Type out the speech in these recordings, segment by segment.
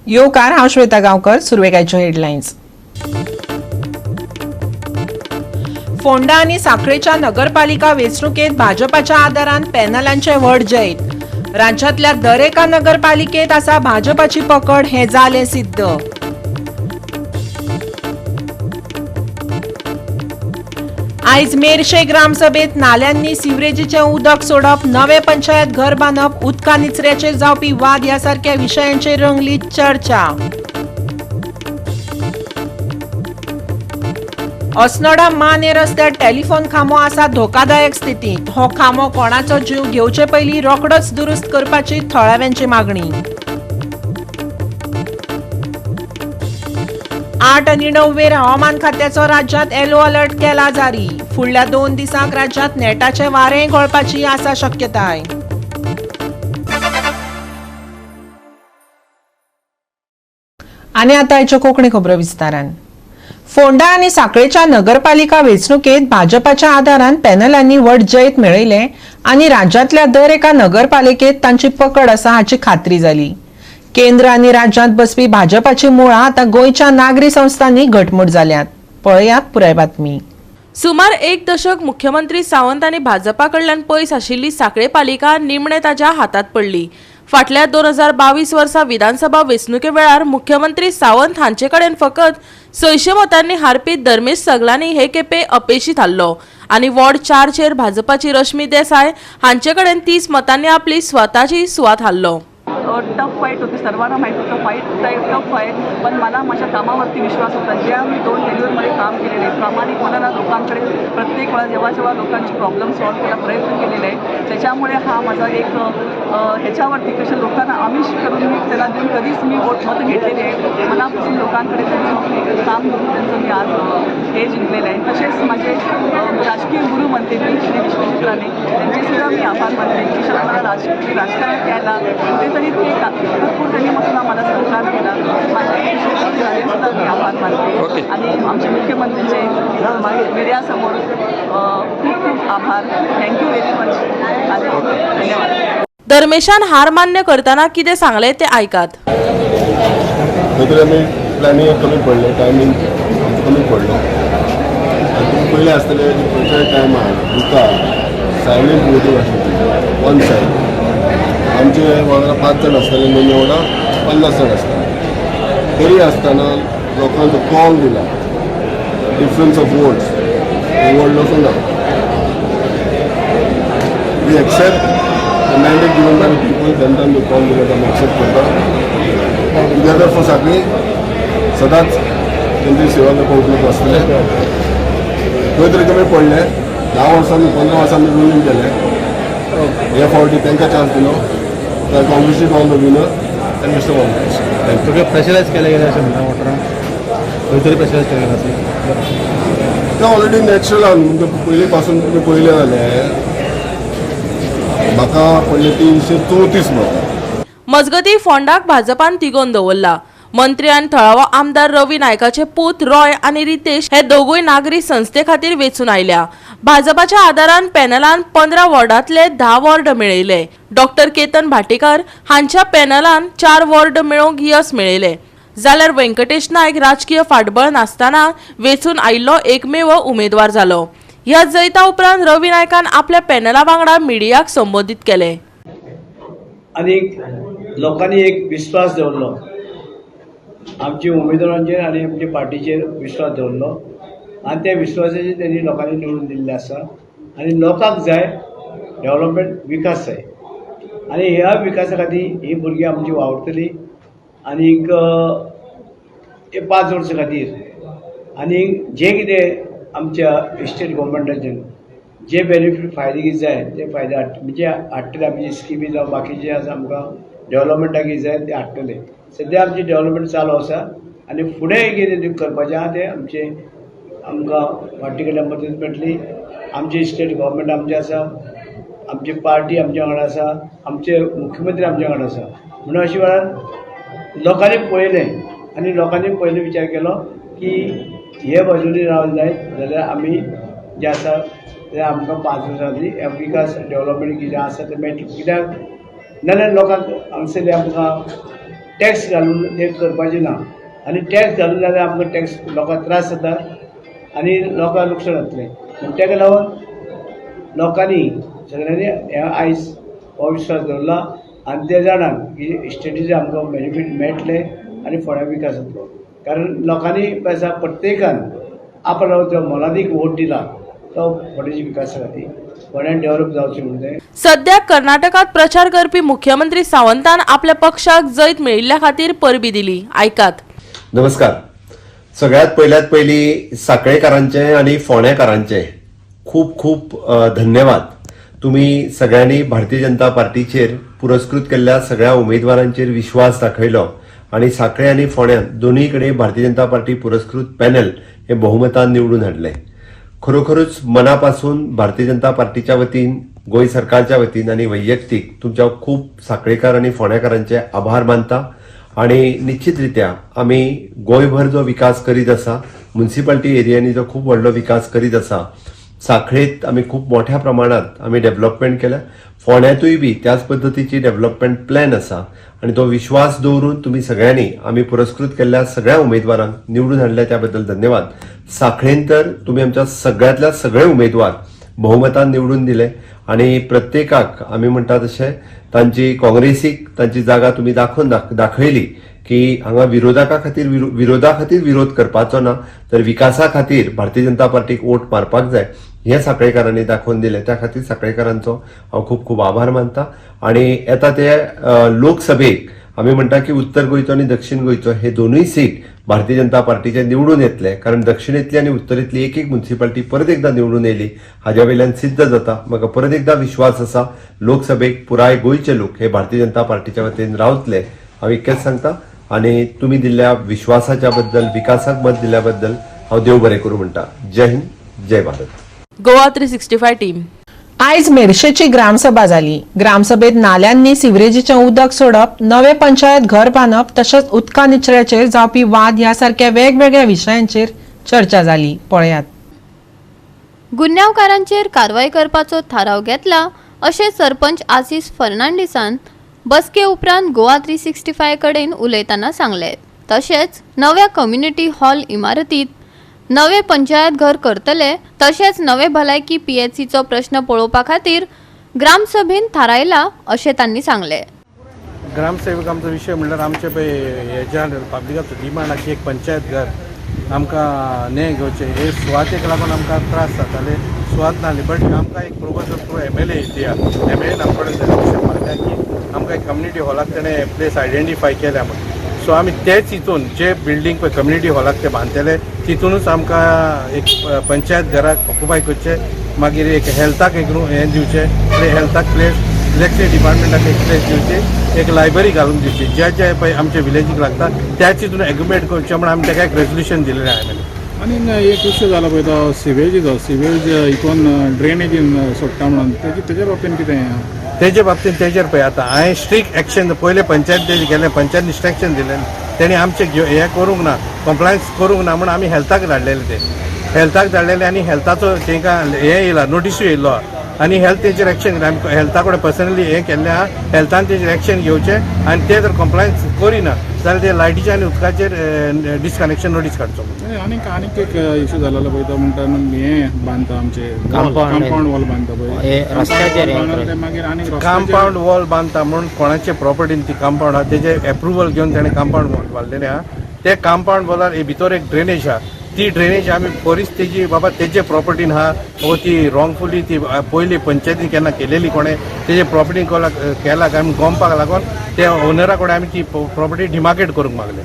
येवकार, हांव श्वेता गांवकर. सुरवेक आयच्यो हेडलायन्स. फोंडा आनी साखळेच्या नगरपालिका वेंचणुकेत भाजपाच्या आदारान पॅनलांचे व्हड जैत. राज्यांतल्या दरेका नगरपालिकेत आसा भाजपाची पकड हें जालें सिद्ध. आयज मेरशे ग्रामसभेत नाल्यांनी सिवरेजीचें उदक सोडप, नवे पंचायत घर बांदप, उदका निचऱ्याचेर जावपी वाद ह्या सारक्या विशयांचेर रंगली चर्चा. अस्नोडा माने रस्त्यार टेलिफोन खांबो आसा धोकादायक स्थितींत. हो खांबो कोणाचो जीव घेवचे पयलीं रोखडोच दुरुस्त करपाची थळाव्यांची मागणी. 8 आनी 9 वेर हवामान खात्याचो राज्यांत येलो अलर्ट केला जारी. फुडल्या 2 दिसांक राज्यांत नेटाचे वारें घोळपाची आसा शक्यताय. आनी आतां आयच्यो कोंकणी खबरो विस्तारान. फोंडा आनी साखळेच्या नगरपालिका वेंचणुकेत भाजपाच्या आदारान पॅनलांनी व्हड जैत मेळयलें आनी राज्यांतल्या दर एका नगरपालिकेत तांची पकड आसा हाची खात्री जाली. केंद्र आनी राज्यांत बसपी भाजपाची मुळां आतां गोंयच्या नागरी संस्थांनी घटमूट जाल्यात. पळयात पुराय बातमी. सुमार एक दशक मुख्यमंत्री सावंत आनी भाजपा कडल्यान पयस आशिल्ली साखळे पालिका निमणे ताच्या हातांत पडली. फाटल्या 2022 वर्सा विधानसभा वेंचणुके वेळार मुख्यमंत्री सावंत हांचे कडेन फकत 600 मतांनी हारपी धर्मेश सगलानी हे खेपे अपेशी थारलो आनी वॉर्ड 4चेर भाजपाची रश्मी देसाय हांचे कडेन 30 मतांनी आपली स्वताची सुवात हारलो. टफ फाईट होती, सर्वांना माहीत होतं फाईट टफ आहे, पण मला माझ्या कामावरती विश्वास होता. ज्या मी 2 टेन्युअरमध्ये काम केलेले आहे, प्रामाणिकपणानं लोकांकडे प्रत्येक वेळा जेव्हा जेव्हा लोकांची प्रॉब्लेम सॉल्व्ह करायला प्रयत्न केलेले आहे, त्याच्यामुळे हा माझा एक ह्याच्यावरती कशा लोकांना आमिष करून मी त्यांना देऊन कधीच मी वोट मतं घेतलेली आहे. मनापासून लोकांकडे त्यांचं काम करून त्यांचं मी आज हे जिंकलेलं आहे. तसेच माझे राजकीय गुरु म्हणते मी श्री विश्वजित राणे, त्यांचेसुद्धा मी आभार मानते की मला राजकारणात यायला कुठेतरी ते भरपूर त्यांनी सुद्धा मला सहकार केला. माझ्या राणेसुद्धा मी आभार मानते आणि आमचे मुख्यमंत्रीचे मीडियासमोर खूप खूप आभार. Thank you very much आणि धन्यवाद. धर्मेशान हार मान्य करतना कितें सांगलें तें आयकात. खंय आमी प्लॅनिंग कमी पडलें, टायमींग कमी पडलो आनी तुमी पयलें आसतलें खंयच्याय टायमार उदका सायलंट वोटींग आशिल्ली वन सायड. आमचे वांगडा 5 जाण आसताले, निम्मे वांगडा 50 जाण आसताले. तरी आसतना लोकांचो कॉल दिला, डिफरन्स ऑफ वोट्स व्हडलोसो ना. We accept the mandate given by the people. जनतान जो कॉल दिला तो आमी एक्सेप्ट करता. टुगेदर फॉर सांखळी सदांच तेंची सेवा करपाक उपलब्ध आसतले. खंय तरी कमी पडले. 10 वर्सांनी, 15 वर्सांनी रुलींग केलें. हे फावटी तांकां चान्स दिलो. काँग्रेसीक ऑन the winner आनी मिस्टर काँग्रेस. Thank you. तुका प्रेशरायज केलें गेलें अशें म्हणटा वोटरांक, खंय तरी प्रेशरायज केलें गेलें असें? ते ऑलरेडी नॅचरल आहा न्हू. पयलीं पासून तुमी पयलें जाल्यार म्हाका पडले 334 मतां. मजगतीं, फोंडाक भाजपान तिगोवन दवरला. मंत्री आनी थळावो आमदार रवी नायकाचे पूत रॉय आनी रितेश हे दोगूय नागरी संस्थे खातीर वेंचून आयल्या. भाजपाच्या आदारान पॅनलान 15 वॉर्डांतले 10 वॉर्ड मेळयले. डॉक्टर केतन भाटीकर हांच्या पॅनलान 4 वॉर्ड मेळोवंक यश मेळयले, जाल्यार व्यंकटेश नायक राजकीय फाटबळ नासतना वेंचून आयिल्लो एकमेव उमेदवार जालो. ह्या जैता उपरांत रवी नायकान आपल्या पॅनला वांगडा मिडियाक संबोधीत केले. आनी लोकांनी एक विश्वास दवरलो आमच्या उमेदवारांचेर आनी आमच्या पार्टीचेर विश्वास दवरलो आनी त्या विश्वासाचेर तेणी लोकांनी निवडून दिल्लें आसा. आनी लोकांक जाय डेवलपमेंट, विकास जाय आनी ह्या विकासा खातीर ही भुरगीं आमची वावुरतली आनीक हे 5 वर्सां खातीर. आनी जे कितें आमच्या स्टेट गोवोरमेंटाच्यान जे बेनिफीट, फायदे कितें जाय ते फायदे हाडट म्हणजे हाडटले. आमची स्किमी जावं बाकीचे आसा, आमकां डेवलपमेंटाक कितें जाय ते हाडटले. सद्या आमची डेवलपमेंट चालू आसा आनी फुडें कितें करपाचें आहा तें आमचें आमकां पार्टी कडल्यान मदत मेळटली. आमची स्टेट गोवोरमेंट आमचें आसा, आमची पार्टी आमच्या वांगडा आसा, आमचे मुख्यमंत्री आमच्या वांगडा आसा. म्हणून अशे वेळार लोकांनी पळयलें आनी लोकांनी पयलीं विचार केलो की हे बाजूनी रावले जायत जाल्यार आमी जे आसा ते आमकां 5 वर्सां विकास, डेवलपमेंट कितें आसा तें मेळटलें. कित्याक नाल्यार लोकांक हांगसरले आमकां टॅक्स घालून तें करपाचें ना आनी टॅक्स घालून जाल्यार आमकां टॅक्स लोकांक त्रास जाता आनी लोकांक लुकसाण जातलें. म्हण ताका लागून लोकांनी सगळ्यांनी हे आयज हो विश्वास दवरला आनी ते जाणात की इस्टेटीचे आमकां बेनिफीट मेळटले आनी फोंड्या विकास जातलो. कारण लोकांनी आसा प्रत्येकान आपलो जो मोलादीक वोट दिला तो फोंड्याच्या विकासा खातीर, फोंड्यान डेव्हलप जावचें म्हणून तें. सध्या कर्नाटकात प्रचार करपी मुख्यमंत्री सावंतान आपल्या पक्षाक जैत मेळिल्ल्या खातीर परबी दिली. आयकात. नमस्कार. सगळ्यात पयल्यात पयली साखळेकारांचे आणि फोंडेकारांचे खूप खूप धन्यवाद. तुम्ही सगळ्यांनी भारतीय जनता पार्टीचेर पुरस्कृत केल्ल्या सगळ्या उमेदवारांचेर विश्वास दाखयलो आणि साखळे आनी फोंड्यात दोनूय कडेन भारतीय जनता पार्टी पुरस्कृत पॅनल हे बहुमतान निवडून हाडले. खरोखरूच मनापासून भारतीय जनता पार्टीच्या वतीन, गोंय सरकारच्या वतीन आनी वैयक्तीक तुमच्या खूब साखळेकार आनी फोंडेकारांचे आभार मानता. आणि निश्चित रित्या आमी गोंयभर जो विकास करीत आसा, मुन्सिपाल्टी एरियांनी जो खूब व्हडलो विकास करीत आसा, साखळेत आमी खूब मोठ्या प्रमाणात आमी डेव्हलपमेंट केल्या, फोंड्यांतूय बी त्याच पद्दतीची डेव्हलपमेंट प्लॅन आसा. आनी तो विश्वास दवरून तुमी सगळ्यांनी आमी पुरस्कृत केल्ल्या सगळ्या उमेदवारांक निवडून हाडल्या त्या बद्दल धन्यवाद. साखळेन तर तुमी आमच्या सगळ्यांतल्या सगळे उमेदवार बहुमतान निवडून दिले आणि प्रत्येकाक आमी म्हणटा तशें तांची काँग्रेसीक तांची जागा तुमी दाखोवन दाखयली की हांगा विरोधका खातीर विरोधा खातीर विरोध करपाचो ना, तर विकासा खातीर भारतीय जनता पार्टीक वोट मारपाक जाय हें साखळेकारांनी दाखोवन दिलें. त्या खातीर साखळेकारांचो हांव खूब खूब आभार मानता. आणि येता ते लोकसभेक आमी म्हणटा की उत्तर गोंयचो आनी दक्षिण गोंयचो हे दोनूय सीट भारतीय जनता पार्टीचे निवडून येतले, कारण दक्षिणेंतली आनी उत्तरेंतली एक एक मुन्सिपाल्टी परत एकदा निवडून येयली हाज्या वयल्यान सिद्ध जाता. म्हाका परत एकदा विश्वास आसा लोकसभेक पुराय गोंयचे लोक हे भारतीय जनता पार्टीच्या वतीन रावतले. हांव इतकेंच सांगता आनी तुमी दिल्ल्या विश्वासाच्या बद्दल, विकासाक मत दिल्या बद्दल हांव देव बरें करूं म्हणटा. जय हिंद, जय भारत. गोवा 365 टीम. आयज मेरशेची ग्रामसभा जाली. ग्रामसभेत नाल्यांनी सिवरेजीचें उदक सोडप, नवे पंचायत घर बांदप तशेंच उदका निचऱ्याचेर जावपी वाद ह्या सारक्या वेगवेगळ्या विशयांचेर चर्चा जाली. पळयात. गुन्यांवकारांचेर कारवाय करपाचो थाराव घेतला अशें सरपंच आसीस फर्नांडीसान बसके उपरांत गोवा 365 कडेन उलयतना सांगलें. तशेंच नव्या कम्युनिटी हॉल इमारतीत नवे पंचायत घर करतले, तशेंच नवे भलायकी पीएचसीचो प्रश्न पळोवपा खातीर ग्रामसभेन थारायला अशें तांणी सांगलें. ग्रामसेवक आमचो विशय म्हणल्यार आमचे पळय हेज्या पब्लिकाचो डिमांड आसा एक पंचायत घर आमकां न्हें घेवचें. हे सुवातेक लागून आमकां त्रास जाताले, सुवात नासली. बट आमकां एक प्रोपोजल थ्रू एमएलए दिया, एमएलएन आमचे कडेन रेजोल्युशन मारल्या की आमकां एक कम्युनिटी हॉलाक तेणें प्लेस आयडेंटिफाय केल्या म्हण. सो आमी तेच हितून जे बिल्डींग पळय कम्युनिटी हॉलाक ते बांदतले तितूनच आमकां एक पंचायत घराक ऑक्युपाय करचें, मागीर एक हेल्थाक एक रूम हें दिवचें, हेल्थाक प्लेस, इलेक्ट्रिक डिपार्टमेंटाक एक प्लेस दिवची, एक लायब्ररी घालून दिवची, ज्या ज्या पळय आमच्या विलेजीक लागता त्याच हितून एग्रीमेंट करचें म्हण आमी ताका एक रेजोल्युशन दिलेलें आहा एमएलए. आनी एक इश्यू जाला पळय तो सिवेजीचो, सिवेज हितून ड्रेनेजीन सोडटा म्हणून तेजे बाबतीन कितें? तेजे बाबतीन तेजेर पळय आतां हांवें स्ट्रीक एक्शन पयलें पंचायत गेलें, पंचायतीन इन्स्ट्रक्शन दिलें, तेणी आमचें हें करूंक ना, कंप्लायन्स करूंक ना म्हूण आमी हेल्थाक धाडलेले, ते हेल्थाक धाडलेले आनी हेल्थाचो तांकां हें येयला, नोटिसूय येयल्लो आहा आनी हेल्थ तेजेर एक्शन घेतलें. आमी हेल्था कडेन पर्सनली हें केल्लें आहा. हेल्थान तेजेर एक्शन घेवचें आनी ते जर कंप्लायन्स करिना जाल्यार ते लायटीचे आनी उदकाचेर डिस्कनेक्शन नोटीस काडचो. आनीक आनीक एक इश्यू जालेलो पळय तो म्हणटा हें बांदता आमचे Compound. Compound wall बांदता पळय. हे रस्त्याचेर हें Compound बांदता, मागीर आनीक काम्पावंड वॉल बांदता म्हणून कोणाचे प्रॉपर्टीन ती काम्पावंड आहा तेजे एप्रुवल घेवन तेणें काम्पावंड वॉल बांदलेलें आहा. ते काम्पावंड वॉलार भितर एक ड्रेनेज आहा, ती ड्रेनेज आमी परीच तेजी बाबा तेजे प्रॉपर्टीन आहा वो ती रॉंगफुली ती पयली पंचायतीन केन्ना केलेली कोणें तेजे प्रॉपर्टीन केला काय गोमपाक लागून ते ओनरा कडेन आमी ती प्रॉपर्टी डिमार्केट करूंक मागले.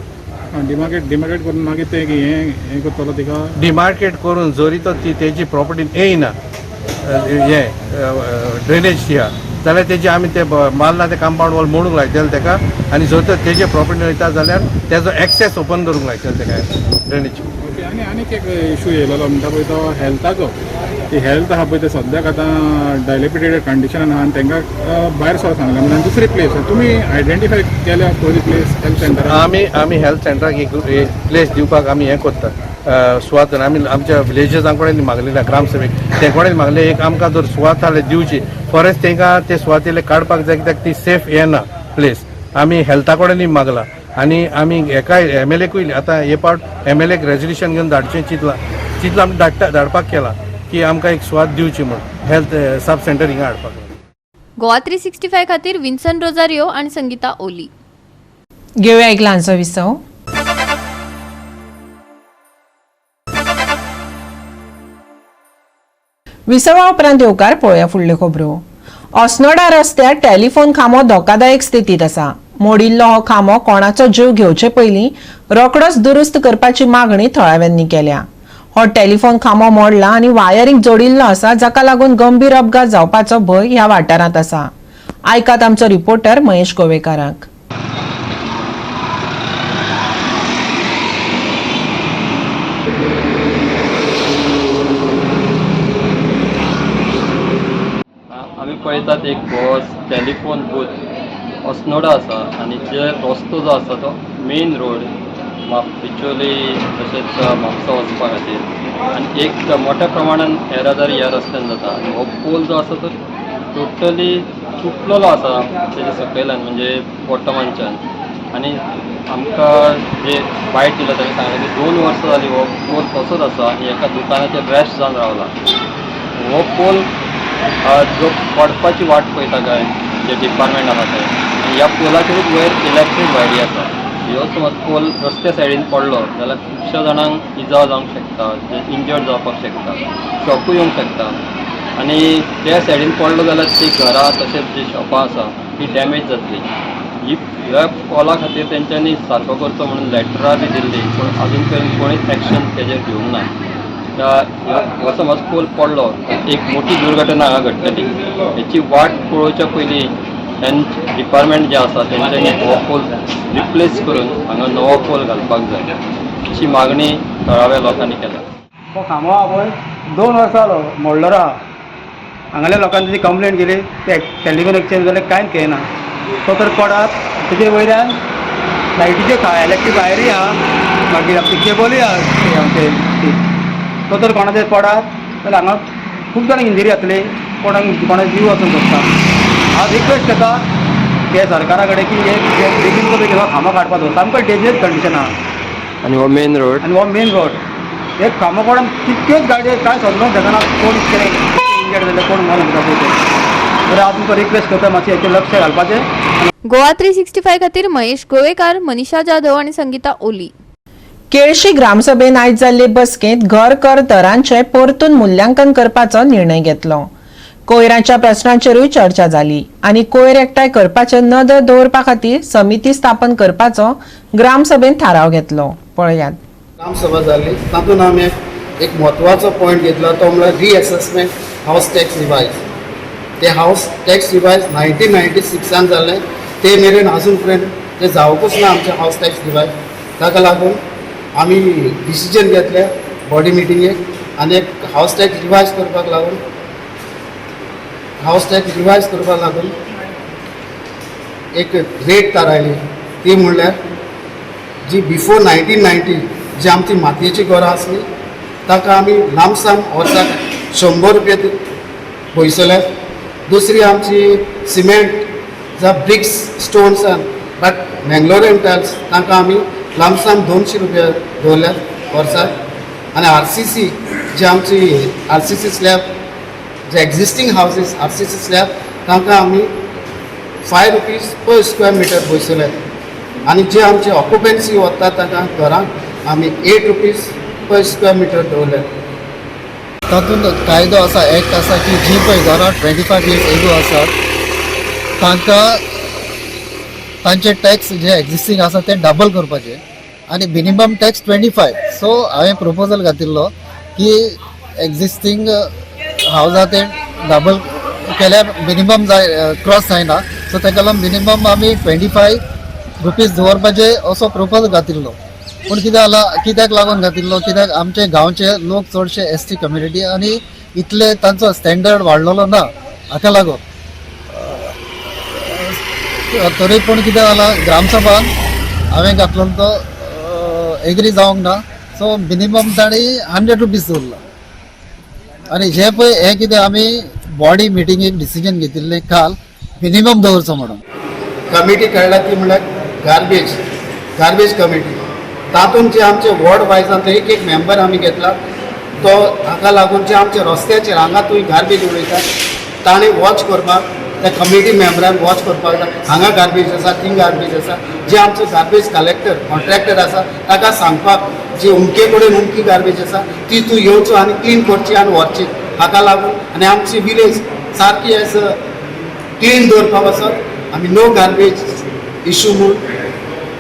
डिमार्केट डिमार्केट करून मागीर ते हें हें करतलो तिका. डिमार्केट करून जरी तर ती तेजी प्रॉपर्टीन येयना हें ड्रेनेज ती आहा जाल्यार तेजी आमी ते मारला ते काम्पावंड वॉल मोडूंक लायतले तेका आनी जर तर तेजे प्रॉपर्टीन वयता जाल्यार तेजो एक्सेस ओपन करूंक लायतले तेका ड्रेनेज. ओके, आनी आनीक एक इशू येयलेलो म्हणटा पळय तो हेल्थाचो. ती हेल्थ आहा पळय ते सद्याक आतां डायलेपिटेटेड कंडिशनान आहा आनी तांकां भायर सर सांगलें म्हणून दुसरी प्लेस तुमी आयडेंटिफाय केल्या खंय प्लेस हेल्थ सेंटराक? आमी आमी हेल्थ सेंटराक एक प्लेस दिवपाक आमी हें करता सुवात. आमी आमच्या विलेजर्सां कडेन मागलेल्या, ग्रामसभेक ते कडेन मागले, एक आमकां जर सुवात जाल्यार दिवची. फॉरेस्ट तांकां ते सुवातेले काडपाक जाय कित्याक ती सेफ हें ना प्लेस. आमी हेल्था कडेनूय मागला. आनी आमी हेकाय एम एल एकूय आतां हे पावट एम एल एक रेजोल्युशन घेवन धाडचें चिंतलां चिंतलां, आमी धाडटा धाडपाक केलां की आमकां एक सुवात दिवची म्हूण हेल्थ सब सेंटर हिंगा हाडपाक. गोवा 365 खातीर विन्सन रोजारियो आनी संगीता ओली. घेवया एक ल्हानसो विसव. विसवा उपरांत येवकार पळोवया फुडल्यो खबरो. अस्नोडा रस्त्यार टेलिफोन खांबो धोकादायक स्थितीत आसा. मोडिल्लो हो खांबो कोणाचो जीव घेवचे पयलीं रोखडोच दुरुस्त करपाची मागणी थळाव्यांनी केल्या. हो टेलिफोन खांबो मोडला आनी वायरींग जोडिल्लो आसा, जाका लागून गंभीर अपघात जावपाचो भंय ह्या वाठारांत आसा. आयकात आमचो रिपोर्टर महेश गोवेकाराक. आमी पळयतात एक हो टेलिफोन बूथ अस्नोडा आसा आनी जे रस्तो जो आसा तो मेन रोड बिचोली तशेंच म्हापसा वचपा खातीर आनी एक मोठ्या प्रमाणान येरादारी ह्या रस्त्यान जाता आनी हो पोल जो आसा तो टोटली तुटलेलो आसा तेजे सकयल्यान म्हणजे बॉटमानच्यान. आनी आमकां जे बायट दिला ताणें सांगलें की 2 वर्सां जालीं हो पोल तसोच आसा आनी एका दुकानाचेर रेस्ट जावन रावला. हो पोल जो पडपाची वाट पळयता काय जे डिपार्टमेंट आसा ते, आनी ह्या पोलाचेरूच वयर इलेक्ट्रीक वायरी आसा. ह्यो समज पोल रस्त्या सायडीन पडलो जाल्यार खुबश्या जाणांक इजा जावंक शकता, जे इंजर्ड जावपाक शकता, शॉकूय येवंक शकता. आनी त्या सायडीन पडलो जाल्यार ती घरां तशेंच जी शॉपां आसा ती डॅमेज जातली. ही ह्या पोला खातीर तेंच्यांनी सारको करचो म्हणून लेटरां बी दिल्ली, पूण अजून पर्यंत कोणीच एक्शन तेजेर घेवंक ना. हो समज पोल पडलो एक मोठी दुर्घटना हांगा घडटली. हेची वाट पळोवच्या पयलीं तेंचे डिपार्टमेंट जें आसा तेंच्यांनी हो पोल रिप्लेस करून हांगा नवो पोल घालपाक जाय अशी मागणी थळाव्या लोकांनी केल्या. हो खांबो आहा पळय 2 वर्सां जालो मोडलो आहा. हांगाल्या लोकांनी तेजी कंप्लेन केली, ते टेलिफोन एक्सचेंज जाल्यार कांयच घेयना. तो तर पडत तेजे वयल्यान लायटीच्यो इलेक्ट्रीक वायरी आहा, मागीर आमची केबलूय आहा आमचे ती. तो तर कोणाचेर पडत जाल्यार हांगा खूब जाणांक इंजरी जातली, कोणाक कोणाचो जीव वचूंक शकता. हांव रिक्वेस्ट करता हे सरकारा कडेन की हे बेगीन बेगीन हो खांबो काडपाचो, सामको डेंजरस कंडिशन आहा. आनी हो मेन रोड, आनी हो मेन रोड एक खांबो पडून कितक्योच गाडयो कांय समजूंक शकना कोण कितें इंजर्ड जाले कोण मरण पळय ते. तर हांव तुमकां रिक्वेस्ट करता मातशें हेचेर लक्ष घालपाचें. गोवा 365 खातीर महेश गोवेकार, मनीषा जाधव आनी संगीता ओली. केळशी ग्रामसभेन आयज जाल्ले बसकेंत घर कर दरांचें परतून मुल्यांकन करपाचो निर्णय घेतलो. कोयराच्या प्रस्नाचेरूय चर्चा जाली आनी कोयर एकठांय करपाचेर नदर दवरपा खातीर समिती स्थापन करपाचो ग्रामसभेन थाराव घेतलो. पळयात. ग्रामसभा जाली तातूंत आमी एक म्हत्वाचो पॉयंट घेतला तो म्हळ्यार रिएसेसमेंट हावस टॅक्स रिवायज. ते हावस टॅक्स रिवायज 1996 जालें, ते मेरेन आजून पर्यंत ते जावंकूच ना आमचें हावस टॅक्स रिवायज. ताका लागून आमी डिसिजन घेतलें बॉडी मिटिंगेक आनी एक हावस टॅक्स रिवायज करपाक लागून हावस टॅक्स रिवायज करपाक लागून एक रेट थारायली. ती म्हणल्यार जी बिफोर 1990 जी आमची मातयेची घरां आसली ताका आमी लामसाम वर्साक 100 रुपया पयसले. दुसरी आमची सिमेंट जावं ब्रिक्स स्टोन्सान बट मँगलोरियन टायल्स तांकां आमी लामसाम 200 रुपया दवरल्यात वर्साक. आनी RCC जी आमची RCC slab जे existing houses RCC slab तांकां आमी 5 रुपीज पर स्क्वेअर मिटर पयसले. आनी जे आमचे ऑक्युपन्सी वता तांकां घरांक आमी 8 रुपीज पर स्क्वेअर मिटर दवरले. तातूंत कायदो आसा, एक्ट आसा की जी पळय घरां 25 इयर्स एगो आसात तांकां तांचे टॅक्स जे एक्झिस्टींग आसा ते डबल करपाचे आनी मिनिमम टॅक्स 25. सो हांवें प्रपोजल घातिल्लो की एक्झिस्टींग हावजा ते डबल केल्यार मिनिमम जाय क्रॉस जायना, सो ताका लागून मिनिमम आमी 25 रुपीज दवरपाचे असो प्रपोजल घातिल्लो. पूण कितें जाला, कित्याक लागून घातिल्लो, कित्याक आमचे गांवचे लोक चडशे ST community आनी इतले तांचो स्टँडर्ड वाडलेलो ना, हाका लागून तरी पूण कितें जालां ग्रामसभान हांवें घातलो तो एग्री जावंक ना. सो मिनिमम तांणी 100 रुपीज दवरला. आनी हे पळय हें कितें आमी बॉडी मिटिंगेक डिसिजन घेतिल्लें काल मिनिमम दवरचो म्हणून. कमिटी काडला ती म्हणल्यार गार्बेज गार्बेज कमिटी तातूंत जे आमचे वॉर्ड वायजान एक एक मेंबर आमी घेतला तो हाका लागून जे आमचे रस्त्याचेर हांगा तुवें गार्बेज उडयता ताणें वॉच करपाक त्या कमिटी मेंबरान वॉच करपाक जाय, हांगा गार्बेज आसा थंय गार्बेज आसा. जे आमचो गार्बेज कलेक्टर कॉन्ट्रॅक्टर आसा ताका सांगपाक जी उमके कडेन उमकी गार्बेज आसा ती तूं येवचो आनी क्लीन करची आनी व्हरची. हाका लागून आनी आमची विलेज सारकी एज क्लीन दवरपाक वचत आमी नो गार्बेज इशू म्हूण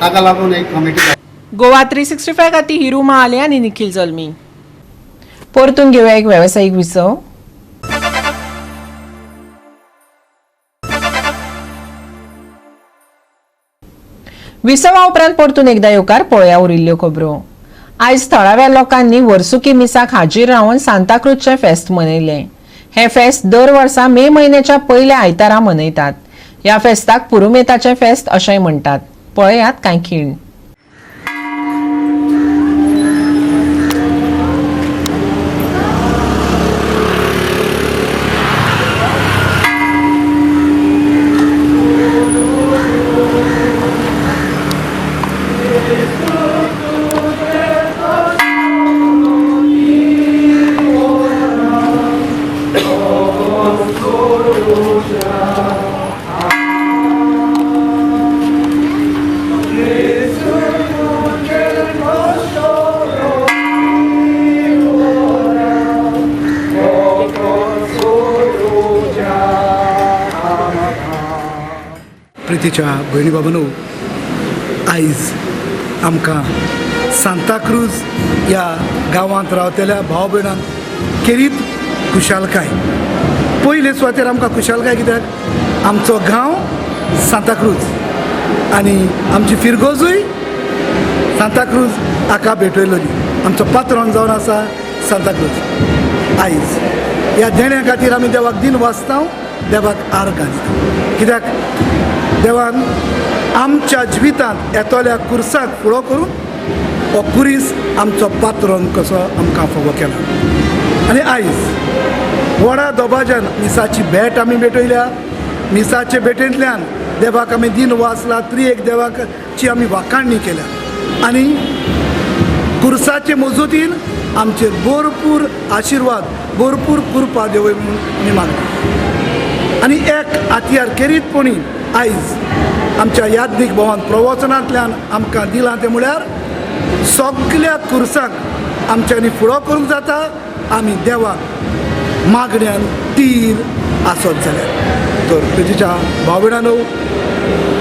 ताका लागून एक कमिटी. गोवा 365 खातीर हिरू महाले आनी निखिल जल्मी. परतून घेवया एक वेवसायीक विसव. विसवा उपरांत परतून एकदा येवकार पळया उरिल्ल्यो खबरो. आयज थळाव्या लोकांनी वर्सुकी मिसाक हाजीर रावन सांताक्रूजचें फेस्त मनयलें. हें फेस्त दर वर्सा मे म्हयन्याच्या पयल्या आयतारा मनयतात. ह्या फेस्ताक पुरुमेताचें फेस्त अशेंय म्हणटात. पळयात कांय खीण. प्रितीच्या भयणी बाबांनो, आयज आमकां सांताक्रूज ह्या गांवांत रावतल्या भाव भयणांक खेरीत खुशालकाय. पयले सुवातेर आमकां खुशालकाय कित्याक आमचो गांव सांताक्रूज आनी आमची फिरगोजूय सांताक्रूज हाका भेटयलोली. आमचो पात्रोन जावन आसा सांताक्रूज. आयज ह्या देण्या खातीर आमी देवाक दिन वाचता, देवाक आर्गां दिता, कित्याक देवान आमच्या जिवितांत येतल्या कुर्साक फुडो करून हो कुरीस आमचो पात्रोन कसो आमकां फावो केला. आनी आयज व्हडा दबाज्यान मिसाची भेट आमी भेटयल्या. मिसाचे भेटेंतल्यान देवाक आमी दिन वाचला, त्रिएक देवाची आमी वाखाणणी केल्या आनी कुर्साचे मजूतीन आमचेर भरपूर आशिर्वाद, भरपूर कृपा देवय म्हणून आमी मागता. आनी एक हातयार खेरीतपणी आयज आमच्या यादनीक भोवान प्रवचनांतल्यान आमकां दिलां तें म्हळ्यार सगल्या कुर्साक आमच्यांनी फुडो करूंक जाता आमी देवाक मागण्यान तीर आसत जाल्यार. तर तेजीच्या भाव भयणांनो,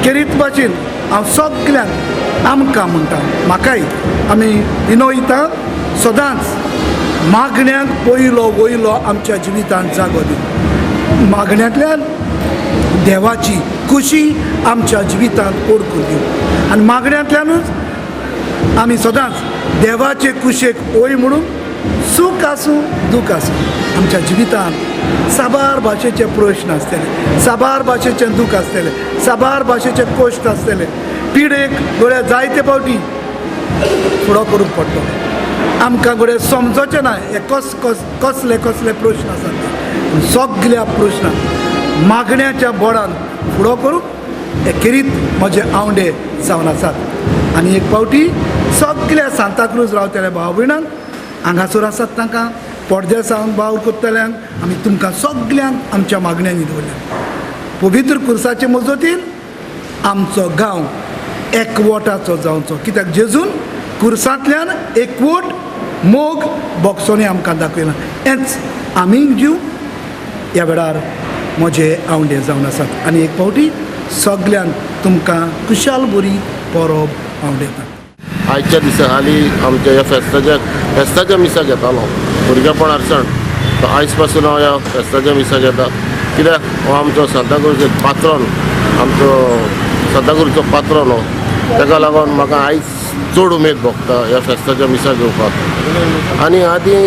खेरीत भाशेन हांव सगल्यांक आमकां म्हणटा, म्हाकाय आमी विनयता सदांच मागण्यांक पयलो वयलो आमच्या जिवितांत जागो दिवं. मागण्यांतल्यान देवाची खुशी आमच्या जिवितांत ओडकून दिवं आनी मागण्यांतल्यानूच आमी सदांच देवाचे कुशेक ओय म्हणून सूख आसूं दूख आसूं आमच्या जिवितांत साबार भाशेचे प्रश्न आसतले, साबार भाशेचें दूख आसतलें, साबार भाशेचे कश्ट आसतले. पिडेक घडये जायते फावटी फुडो करूंक पडटलो. आमकां घडये समजोचें ना हे कस कस कसले कसले प्रश्न आसात ते. सगल्या प्रश्नांक मागण्याच्या बोडान फुडो करूंक हे खेरीत म्हजे आवंडे जावन आसात. आनी एक फावटी सगल्या सांताक्रूज रावतल्या भाव भयणांक हांगासर आसात तांकां पडदेसांक वावर करतल्यांक आमी तुमकां सगल्यांक आमच्या मागण्यांनी दवरल्या. पवित्र कुर्साचे मजतीन आमचो गांव एकवटाचो जावचो, कित्याक जेजून कुर्सांतल्यान एकवट मोग बोक्सोनी आमकां दाखयला. हेंच आमी जीव ह्या वेळार म्हजे आवंडे जावन आसात. आनी एक फावटी सगल्यांक तुमकां खुशाल बरी परब आवडेता. आयच्या दिसा हालीं आमच्या ह्या फेस्ताच्या मिसाक येतालो भुरगेपणार सावन. आयज पासून हांव ह्या फेस्ताच्या मिसाक येता, कित्याक हो आमचो सांताक्रूज एक पात्रोन, आमचो सांताक्रूजचो पात्रोन हो, ताका लागून म्हाका आयज चड उमेद भोगता ह्या फेस्ताच्या मिसाक येवपाक. आनी आदीं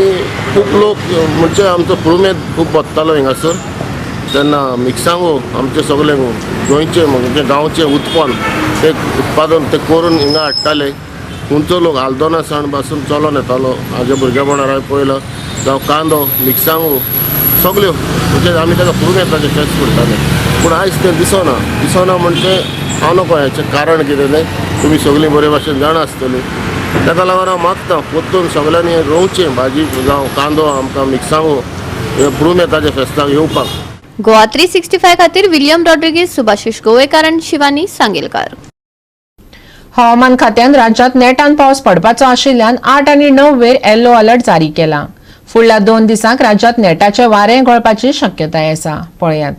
खूब लोक म्हणजे आमचो पुरुमेद खूब बदतालो हिंगासर, तेन्ना मिक्सांगो आमचे सगळे गोंयचे म्हणजे गांवचें उत्पन्न ते उत्पादन ते करून हिंगा हाडटाले. खंयचो लोक आल्दोना सावन पासून चलोन येतालो. म्हाज्या भुरगेपणार हांवें पळयलो, जावं कांदो मिक्सांगो सगल्यो म्हणजे आमी ताका पुरुमेताचें फेस्त म्हणटाले. पूण आयज तें दिसना म्हणजे हांव नको हाचें कारण कितें तें. तुमी सगळीं बरे भाशेन जाणा आसतली. ताका लागून हांव मागता परतून सगळ्यांनी रोवचें भाजी जावं कांदो आमकां मिरसांगो हे पुरुमेंताच्या फेस्ताक येवपाक. गोवा 365 खातीर विलियम रॉड्रिगीज, सुभाषिश गोवेकार आनी शिवानी सांगेलकार. हवामान खात्यान राज्यात नेटान पावस पडपाचो आशिल्ल्यान 8 आनी 9 वेर येल्लो अलर्ट जारी केला. फुडल्या 2 दिसांक राज्यात नेटाचे वारें घोळपाची शक्यताय आसा. पळयात.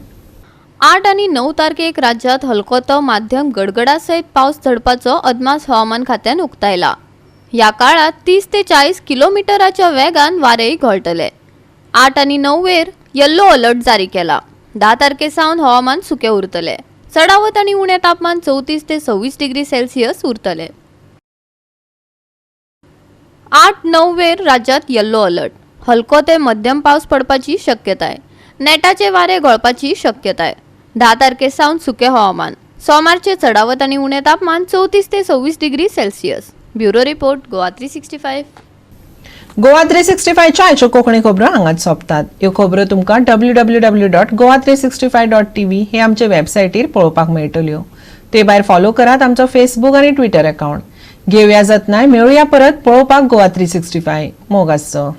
8 आनी 9 तारखेक राज्यात हलको तो माध्यम गडगडा सयत पावस झडपाचो अदमास हवामान खात्यान उक्तायला. ह्या काळात 30 ते 40 किलोमिटराच्या वेगान वारेंय घोळटले. 8 आनी 9 वेर येल्लो अलर्ट जारी केला. 10 तारखे सावन हवामान सुकें उरतले. चडावत आनी उणें तापमान 34 ते 26 डिग्री सेल्सियस उरतले. 8-9 वेर राज्यात येल्लो अलर्ट. हलको ते मध्यम पावस पडपाची शक्यताय. नेटाचे वारे घोळपाची शक्यताय. 10 तारखे सावन सुकें हवामान. सोमारचे चडावत आनी उणें तापमान 34 ते 26 degree Celsius. Bureau report, Goa 365. Goa 365च्या आयच्यो कोंकणी खबरो हांगाच सोंपतात. ह्यो खबरो तुमकां www.goa365.tv हे आमचे वेबसायटीर पळोवपाक मेळटल्यो. ते भायर फॉलो करात आमचो फेसबूक आनी ट्विटर अकाउंट. घेवया जतनाय, मेळुया परत पळोवपाक गोवा 365. मोग आसचो.